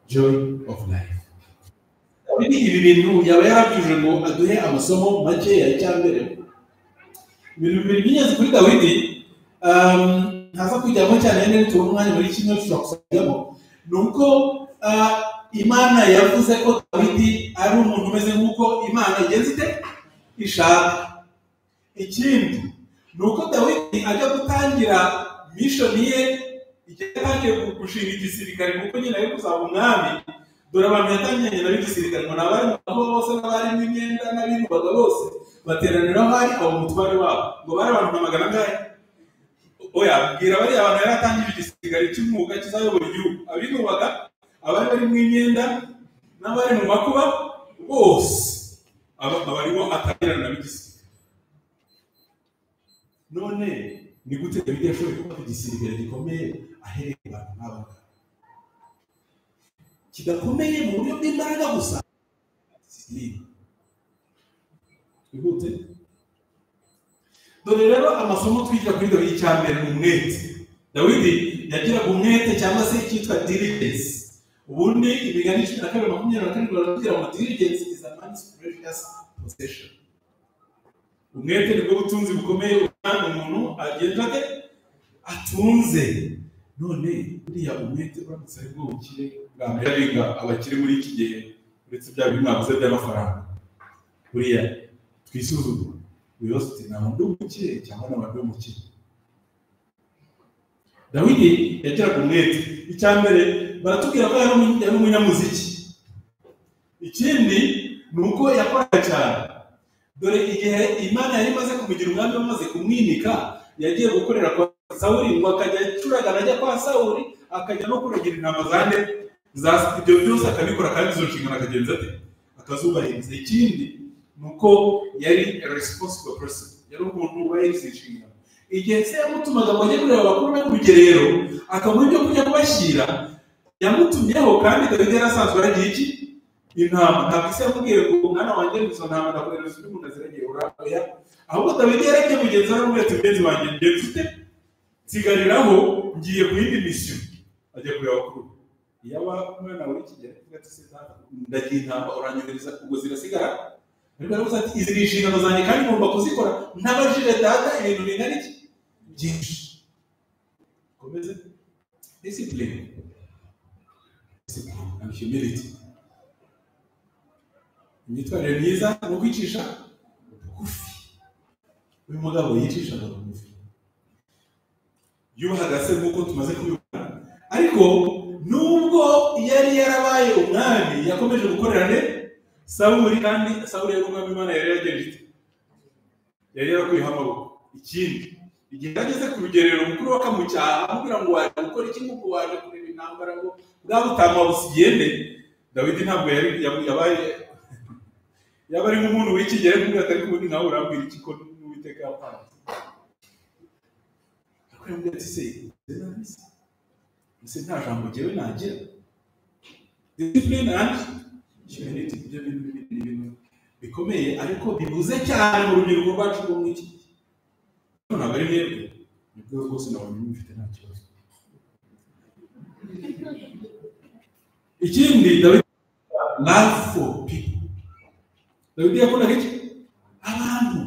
joy of life. Ibi bintu yaba yarabyuje ngo aduhe amasomo makeya. Icyambere, ibintu bibiri by'ingenzi kuri Dawidi, ntaza kujyamo cyane, rero tubona umwanya muri kimwe dushobora gusubiramo, ni uko Imana yavuze ko Dawidi ari umuntu umeze nk'uko Imana igenza ite ishaka. Ikindi ni uko Dawidi ajya gutangira mission ye, igihe yatangiye gushinga igisirikare kuko nyine ari kuzaba umwami. Dore abantu yatangiranye nabo igisirikare ngo n'abari mu mago bose n'abari n'imyenda n'abinubaga bose bateranira aho ari abo mutware wabo, ngo bari abantu nka magana angahe? Oya, bwira bariya abantu yari atangije igisirikare cy'umwuga kizayobora igihugu, abinubaga, abari bari mu imyenda n'abari mu makuba bose abarimo atangirana nabo igisirikare. None ni gute Dawidi yashoboye kubaka igisirikare gikomeye ahereye ku bantu nk'aba ngaba? Kidakomeye mu buryo bw'imbaraga gusa. Twihute. Dore rero amasomo twigira kuri Dawidi. Icya mbere ni umwete. Dawidi yagiraga umwete cyangwa se icyitwa diligence. Ubundi Imigani 12:27 baratubwira ngo diligence is a man's precious possession. Umwete nibwo butunzi bukomeye umuntu agenda ate atunze. None buriya umwete uramutse ari bwo bukire bwa mbere abiga abakire muri iki gihe, uretse bya bintu mwavuze by'amafaranga, buriya twisuzugura wibaza uti nta wundi umukire cyangwa nta wundi umukire. Dawidi yagiraga umwete. Icya mbere baratubwira ko yari umunyamuziki. Ikindi ni uko yakoraga cyane. Dore igihe Imana yari imaze kumugira umwami, bamaze kumwimika, yagiye gukorera kwa Sawuli, ngo akajya acuragana ajya kwa Sawuli, akajya no kuragira intama za nde za ibyo byose akabikora, kandi izo nshingano akagenza ate akazubahiriza. Ikindi ni uko yari a responsible person, yari umuntu wubahiriza inshingano. Igihe se yamutumaga ngo ajye kureba abakuru be ku rugerero, akamuha ibyo kurya kubashyira, yamutumyeho, kandi Dawidi yari asanzwe aragiye iki intama. Ntabwo isi yamubwiye ngo mwana wanjye izo ntama ndakohereza undi muntu aziragiye, oya. Ahubwo Dawidi yarebye mugenzi we aramubwira ati mugenzi wanjye ngenzi ute nsigariraho ngiye ku yindi misiyo, ajya kureba abakuru. Iyo aba umwana w'iki gihe avuga ati se ndagiye intama uranyohereza ubwo zirasigara, ariko aravuze ati izi ni inshingano zanjye kandi ngomba kuzikora ntabajije data ibintu bingana iki byinshi. Komeze. Discipline and humility. Imyitwarire myiza ni ukwicisha bugufi. Uyu mugabo yicishaga bugufi, yubahaga se nk'uko tumaze kubibona, ariko nubwo yari yarabaye umwami yakomeje gukorera nde Sawuli, kandi Sawuli yari umwami Imana yari yaragenje ite, yari yarakuyeho amaboko. Ikindi igihe ageze ku rugerero mukuru wakamucyaha amubwira ngo waje gukora iki, ngo waje kureba intambara, ngo bwa butama busigende. Dawidi ntabwo yari yabaye yaba ari nk'umuntu w'iki gihe kumubwira ati ariko ubundi nawe urambwira iki ko n'Uwiteka yapanze. Ariko yamubwira ati se ese nta jambo jyewe nagira. Discipline and humility, ibyo bintu bibiri ni ibintu bikomeye ariko bibuze cyane mu rubyiruko rwacu rwo muri iki gihe. Ntabwo ari mwebwe, nibwo rwose nabonye mufite nta kibazo. Ikindi Dawidi love for people. Dawidi yakundaga iki? Abantu.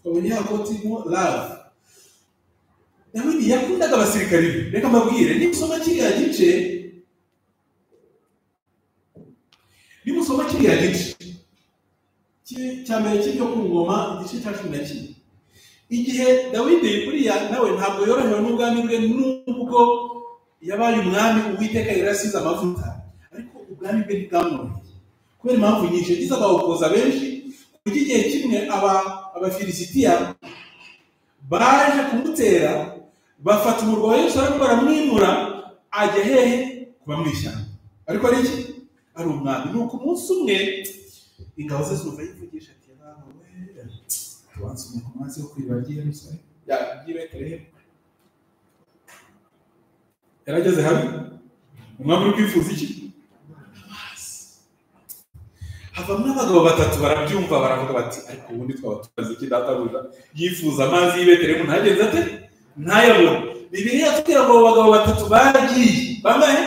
Twabonye ya koti irimo love. Dawidi yakundaga abasirikari be. Reka mbabwire, nimusoma kiriya gice, nimusoma kiriya gice cya mbere cy'ibyo ku ngoma, igice cya 11, igihe Dawidi buriya nawe ntabwo yorohewe n'ubwami bwe, nubwo yabaye umwami Uwiteka yari asize amavuta, ariko ubwami bwe ntibwamworoheye kubera impamvu nyinshi. Yagize abahokoza benshi, ku buryo igihe kimwe Abafilisitiya baje kumutera, bafata umurwa wa Yerusalemu baramwimura, ajya hehe? Kuba mu ishyamba. Ariko ari iki? Ari umwami. Nuko umunsi umwe ingabo ze zumva yivugisha ati we tuwansomye ku mazi yo kwiriba ry'i Yerusalemu ry'i Betelehemu. Yarageze habi, umwami uri kwifuza iki? Amazi. Havamo abagabo batatu barabyumva, baravuga bati ariko ubundi twaba tumaze iki databuja yifuza amazi y'i Betelehemu ntagenze ate ntayabone. Bibiliya yatubwira ngo abo bagabo batatu baragiye, bangahe?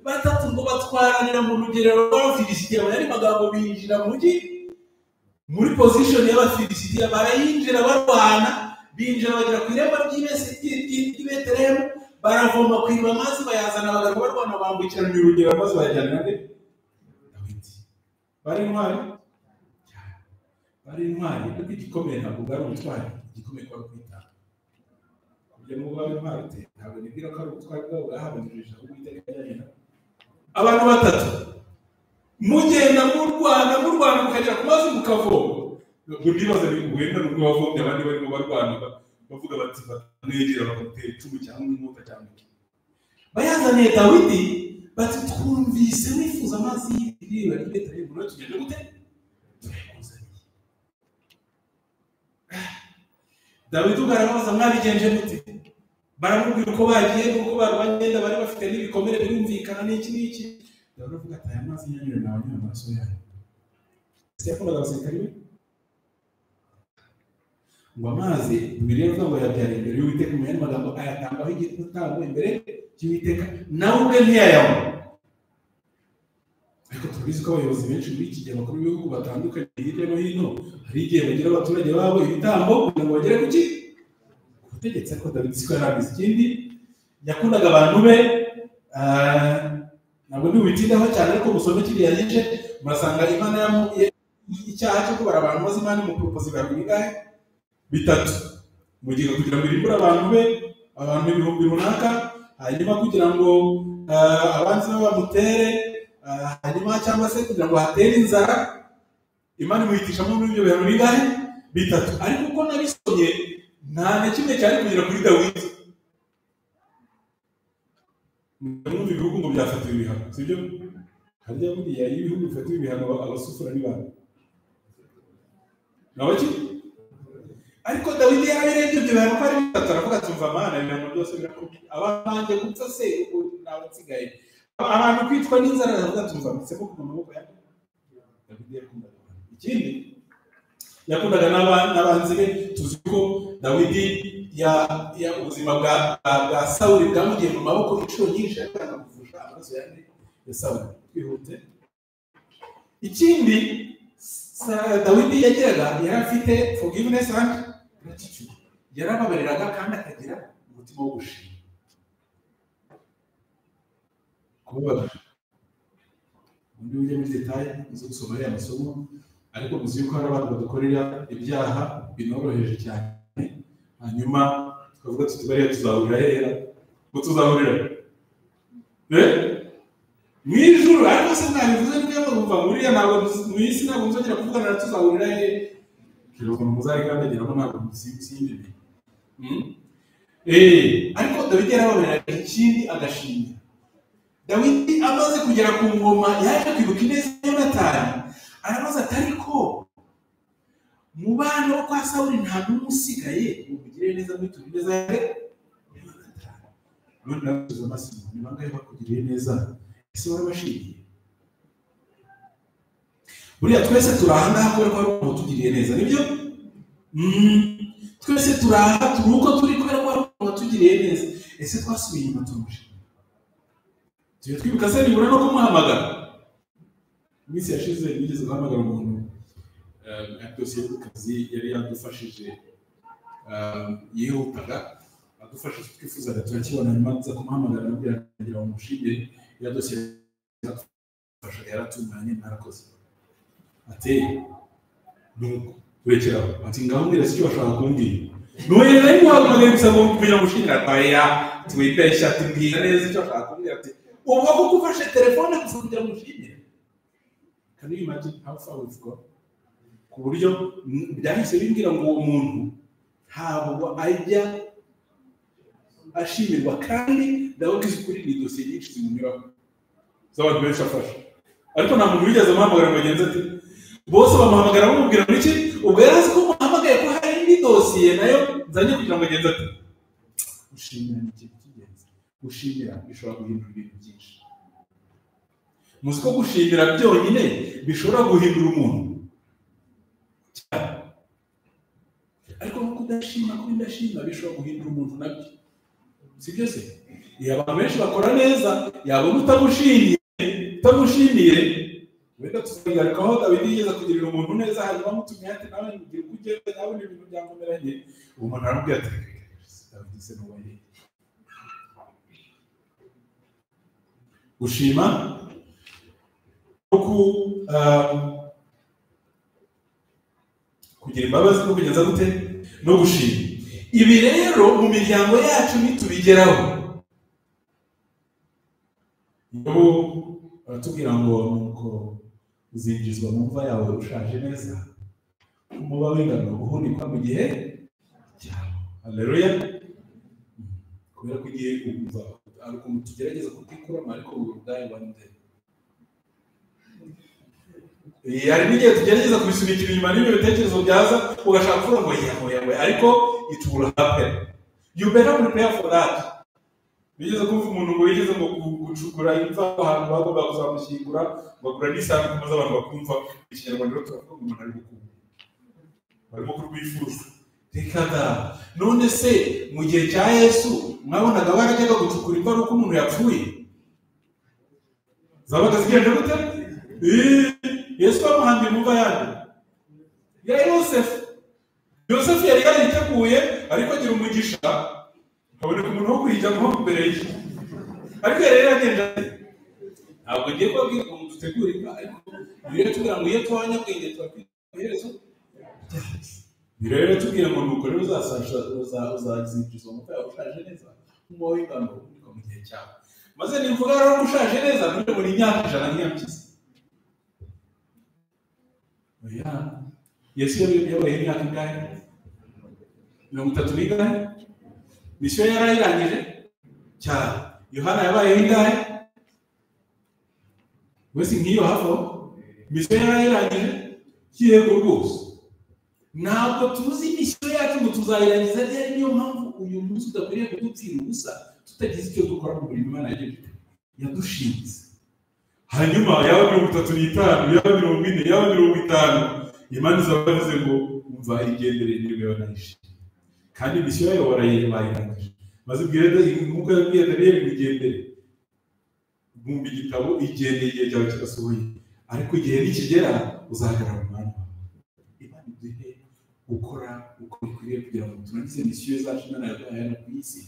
Batatu, ngo batwaranira mu rugerero rw'Abafilisitiya. Mu yandi magambo binjira muri position y'Abafilisitiya, barayinjira barwana, binjira bagera ku irembo ry'i Betelehemu, Baravoma ku iriba amazi bayazana, abagabo barwana bambukiranya urugero amazi bayajyana nde? Dawidi. Bari intwari? Bari intwari, ariko igikomeye ntabwo bwari ubutwari, igikomeye kwari kwitanga. Kugira ngo babe intwari ute, ntabwo nibwira ko ari ubutwari bwabo bwahabanjirije, ahubwo Uwiteka yajyanye nabo. Abantu batatu mugenda murwana murwana mukagera ku mazi mukavoma. Ubwo ndibaza wenda nubwo bavomye abandi barimo barwana bavuga bati batamwegera bakamutera icumu cyangwa inkota cyangwa iki. Bayazaniye Dawidi bati twumvise wifuza amazi y'iriba ry'i Betelehemu, none tugende gute? Turayakuzaniye. Dawidi ubwo arababaza mwabigenje mute? Baramubwira uko bagiye n'uko barwanye, bari bafite n'ibikomere birumvikana n'iki n'iki. Dawidi avuga ati aya mazi yanyu nabanyoye amaraso yayo. Ese yakundaga abasirikari be? Ngo amazi Bibiliya ivuga ngo yabyara imbere y'Uwiteka, mu yandi magambo ayatangaho igitambo imbere y'Uwiteka, nawe ubwe ntiyayanywa. Ariko turabizi ko abayobozi benshi muri iki gihe, abakuru b'ibihugu batandukanye hirya no hino, hari igihe bagira abaturage babo ibitambo kugira ngo bagere ku ki? Ku butegetsi. Ariko Dawidi siko yari abizi. Ikindi yakundaga abantu be, ntabwo ntiwitindaho cyane, ariko musome kiriya gice murasanga Imana icyaha cyo kubara abantu maze Imana imuporopoza ibihano bingahe? Bitatu. Mu gihe kugira ngo irimbure abantu be, abantu ibihumbi runaka, hanyuma kugira ngo abanzi be bamutere, hanyuma cyangwa se kugira ngo hatere inzara, Imana imuhitishamo muri ibyo bihano bingahe? Bitatu. Ariko uko nabisomye nta na kimwe cyari kugera kuri Dawidi. Mwumva ibihugu ngo byafatiwe ibihano, sibyo? Harya buriya iyo ibihugu bifatiwe ibihano abasufura ni bande? Ni abaki? Ariko Dawidi yarabirebye ibyo bihano ko ari bitatu, aravuga ati umva Mana, ibihano byose birakomeye, abanjye gupfa se ubu naba nsigaye, abantu kwicwa n'inzara, aravuga ati umva mpisemo kuva mu maboko ya Dawidi. Yakundaga abantu. Ikindi yakundaga n'abanzi be. Tuzi ko Dawidi ubuzima bwa Sawuli bwamugiye mu maboko inshuro nyinshi, ariko akavusha amaraso ya Sawuli. Twihute. Ikindi Dawidi yagiraga, yari afite forgiveness and gratitude. Yarababariraga kandi akagira umutima wo gushima. Kubabarira. Undi ujya muri detail uzi gusoma ariya masomo, ariko muzi yuko hari abantu badukorera ibyaha binoroheje cyane, hanyuma tukavuga tuti bariya tuzahurira hera, ngo tuzahurira mu ijuru. Ariko se mwabivuze nibyo mwumva buriya ntabwo mu isi ntabwo muzongera kuvugana na tuzahurira he, ukuntu muzarikandagiramo ntabwo simbibi. Ariko Dawidi yarababariraga, ikindi agashimira. Dawidi amaze kugera ku ngoma yaje kwibuka ineza ya Yonatani, arabaza ati ariko mu bana bo kwa Sawuli nta n'umwe usigaye umugirire neza mwiture ineza ya Yonatani. None nawe amaso, ni bangahe bakugiriye neza? Ese warabashimiye? Buriya twese turi aha ngaha kubera ko hari umuntu watugiriye neza, nibyo? Twese turi aha turi uko turi kubera ko hari umuntu watugiriye neza. Ese twasubiye inyuma tumushimira? Tujya twibuka se nibura no kumuhamagara? Iminsi yashize nigeze guhamagara umuntu dosiye y'akazi yari yadufashije, yihutaga adufashije twifuzaga turakibona, nyuma nza kumuhamagara namubwira kugira ngo mushimire ya dosiye yadufashaga yaratunganye mwarakoze. Ati nuko turekeraho, ati ngaho mbwira icyo bashaka kumbwira. Nuye nari muhamagaye gusa ngo kugira ngo mushimire, ati twibeshya, ati mbwira neza icyo bashaka kumbwira, ati ubwo kuko ufashe telefone gusa kugira ngo mushimire. Can you imagine how far we've gone? Ku buryo byahise bimbwira ngo uwo muntu ntabwo ajya ashimirwa, kandi ndababwiza ukuri ni dosiye nyinshi zimunyuraho z'abantu benshi afasha, ariko nta muntu wigeze amuhamagara ngo agenze ati bose bamuhamagara bamubwira ngo iki, ubwo yari azi ko muhamagaye ko hari indi dosiye nayo nzanye kugira ngo agenze ati. Gushimira ni ikintu cy'ingenzi. Gushimira bishobora guhindura ibintu byinshi. Muzi ko gushimira byonyine bishobora guhindura umuntu cyane, ariko no kudashima, kuba indashima bishobora guhindura umuntu nabyo, si byo se? Iyo abantu benshi bakora neza, yabona utamushimiye, wenda tuzabigarukaho. Dawidi yigeze kugirira umuntu neza, hanyuma amutumye ati nawe ngira uko ugenda, nawe ibintu byakomeranye. Uwo muntu aramubwira ati Dawidi se n'uwaye. Gushima kugira imbabazi no kugenza gute no gushima. Ibi rero mu miryango yacu nitubigeraho. Ubu baratubwira ngo nuko uzinjizwa mu mva yawe ushaje neza, umuba w'ingano uhunikwa mu gihe cyawe. Haleluya. Kubera ko igihe umva ari ukuntu tugerageza kutikuramo, ariko die one day. Hari n'igihe tugerageza kubisunikira inyuma n'ibyo bitekerezo byaza, ugashaka kuvuga ngo yawe, ariko it will happen. You better prepare for that. Bigeze kumva umuntu ngo yigeze ngo gucukura imva ahantu bagomba kuzamushyingura, bagura n'isanduku maze abantu bakumva. Ikinyarwanda rero turavuga ngo umuntu ari gukunda, barimo kurwifuza. Reka da. None se mu gihe cya Yesu mwabonaga barajyaga gucukura imva ari uko umuntu yapfuye? Zabaga zigenje gute? Yesu bamuhambye mu mva yande ya Yosefu. Yosefu yari yariteguye, ariko agira umugisha haboneka umuntu wo kuyijyamo mbere ye. Ariko yari yaragenje ate? Ntabwo ngiye kubabwira ngo dutegure imva, ariko Bibiliya itubwira ngo iyo tubanyabwenge tubabwira iherezo ryacu. Bibiliya rero itubwira ngo nuko rero uzazinjizwa mu mva yawe ushaje neza, nk'umuba w'ingano uhunikwa mu gihe cyawe. Maze nimvuga rero ko ushaje neza, ntujye muri imyaka 100 nk'iyampyisi. Oya, Yesu yabaye imyaka ingahe? 30 n'ingahe? Misiyo yarayirangije cyane. Yohana yabaye ingahe? Wese nk'iyo hafi aho. Misiyo yarayirangije yego rwose. Ntabwo tuzi misiyo yacu ngo tuzayirangiza ryari. Niyo mpamvu uyu munsi udakwiriye kudupfira ubusa tutagize icyo dukora mu murimo Imana yadushinze. Hanyuma yaba 35, yaba 40, yaba 50, Imana izaba yavuze ngo umva igendere niba banayishimiye. Kandi misiyo yayo barayirangije. Maze ibwire nk'uko yabwiye Daniyeli ngo igendere, bumva igitabo igendeye igihe cyawe kirasohoye, ariko igihe nikigera uzahagarara mu mwanya wawe. Imana iduhe gukora uko bikwiriye kugira ngo turangize misiyo zacu Imana yaduhaye hano ku isi,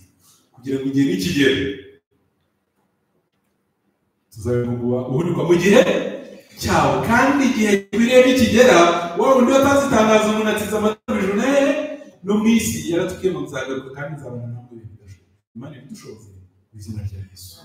kugira ngo igihe nikigera tuzabivuga uhunikwa mu gihe cyawe. Kandi igihe gikwiriye nikigera, wa wundi watanze itangazo umuntu atiza amatara ijuru no mu isi, yaratubwiye ngo nzagaruka kandi nzabana namwe ibintu bidashoboka. Imana ibidushoboze mu izina rya Yesu.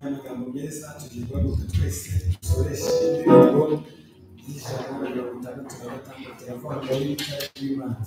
Amagambo meza tugiye guhaguruka twese dusoreshe indirimbo y'166 iravuga ngo y'itara ry'Imana.